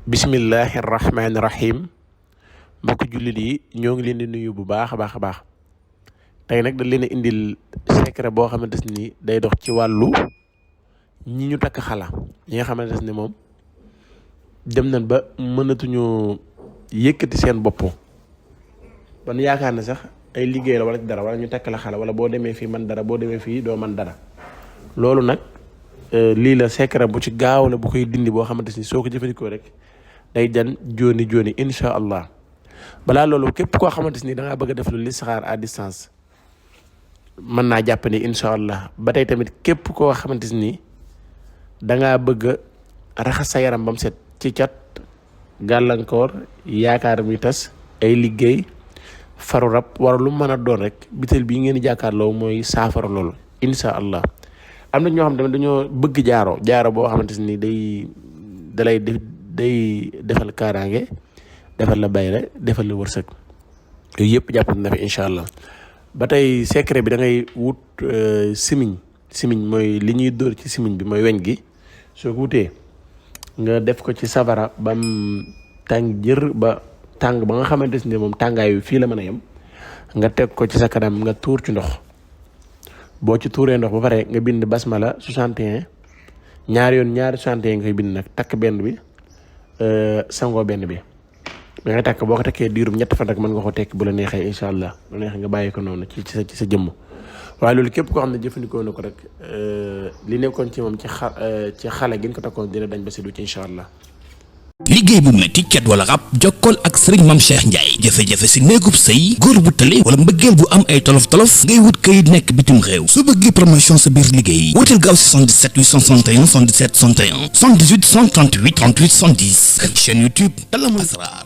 bismillahi rahmaani rahim mbokk jullit yi ñoo ngi leen di nuyu bu baax a baax tey nag dañ leen a indil secret boo xamante ni day dox ci wàllu ñi ñu takk xala ñi nga xamante ni moom dem nañ ba mënatuñu yëkkati seen bopp ban yaakaar na sax ay liggéey la wala ci dara wala ñu takk la xala wala boo demee fii man dara boo demee fii doo man dara loolu nag lii la secret bu ci gaaw la bu koy dindi boo xamante ni soo ko jëfandikoo rek day jan jooni incha allah balaa loolu képp koo xamante ni da ngaa bëgg a def lu listixaar à distance mën naa jàpp ni incha allah ba tey tamit képp koo xamante ni da ngaa bëgg a raxas sa yaram ba mu set ci cat gàllankoor yaakaar mi tas ay liggéey faru rab wala lu mën a doon rek bitel bii ngeen di jàkkaarloo mooy saafara loolu incha allah. am na ñoo xam tamit dañoo bëgg jaaro boo xamante ni day defal kaaraange defal la bayre defal la wërsëg yooyu yëpp jàpp na fi incha allah. ba tey secret bi da ngay wut simiñ mooy li ñuy dóor ci simiñ bi mooy weñ gi soo ko wutee nga def ko ci safara bam tàng jër ba tàng ba nga xamante ni moom tàngaay wi fii la mën a yem nga teg ko ci sa kanam nga tuur ci ndox. boo ci tuuree ndox ba pare nga bind basmala 61 ñaari 61 nga koy bind nag takk benn bi sangoo benn bi da ngay takk boo ko takkee diirum 3 fan rek mën nga ko tekk bu la neexee incha allah bu la neexee nga bàyyi ko noonu ci sa jëmm. waaye loolu képp koo xam ne jëfandikoo na ko rek li nekkoon ci moom ci xale gi ñu ko takkoon dina dañ ba si du ci incha allah. liggéey bu metti cat wala rab jokkool ak sëriñ Mame Cheikh Ndiaye jafe-jafe si néegub sëy góor bu tële wala mbëggeel bu am ay tolof-tolof ngay wut kayit nekk bitim réew su bëggee promotion sa biir liggéey wuteel gaaw si 77 861 77 61 78 138 38 70 chaîne YouTube Talamul Asrar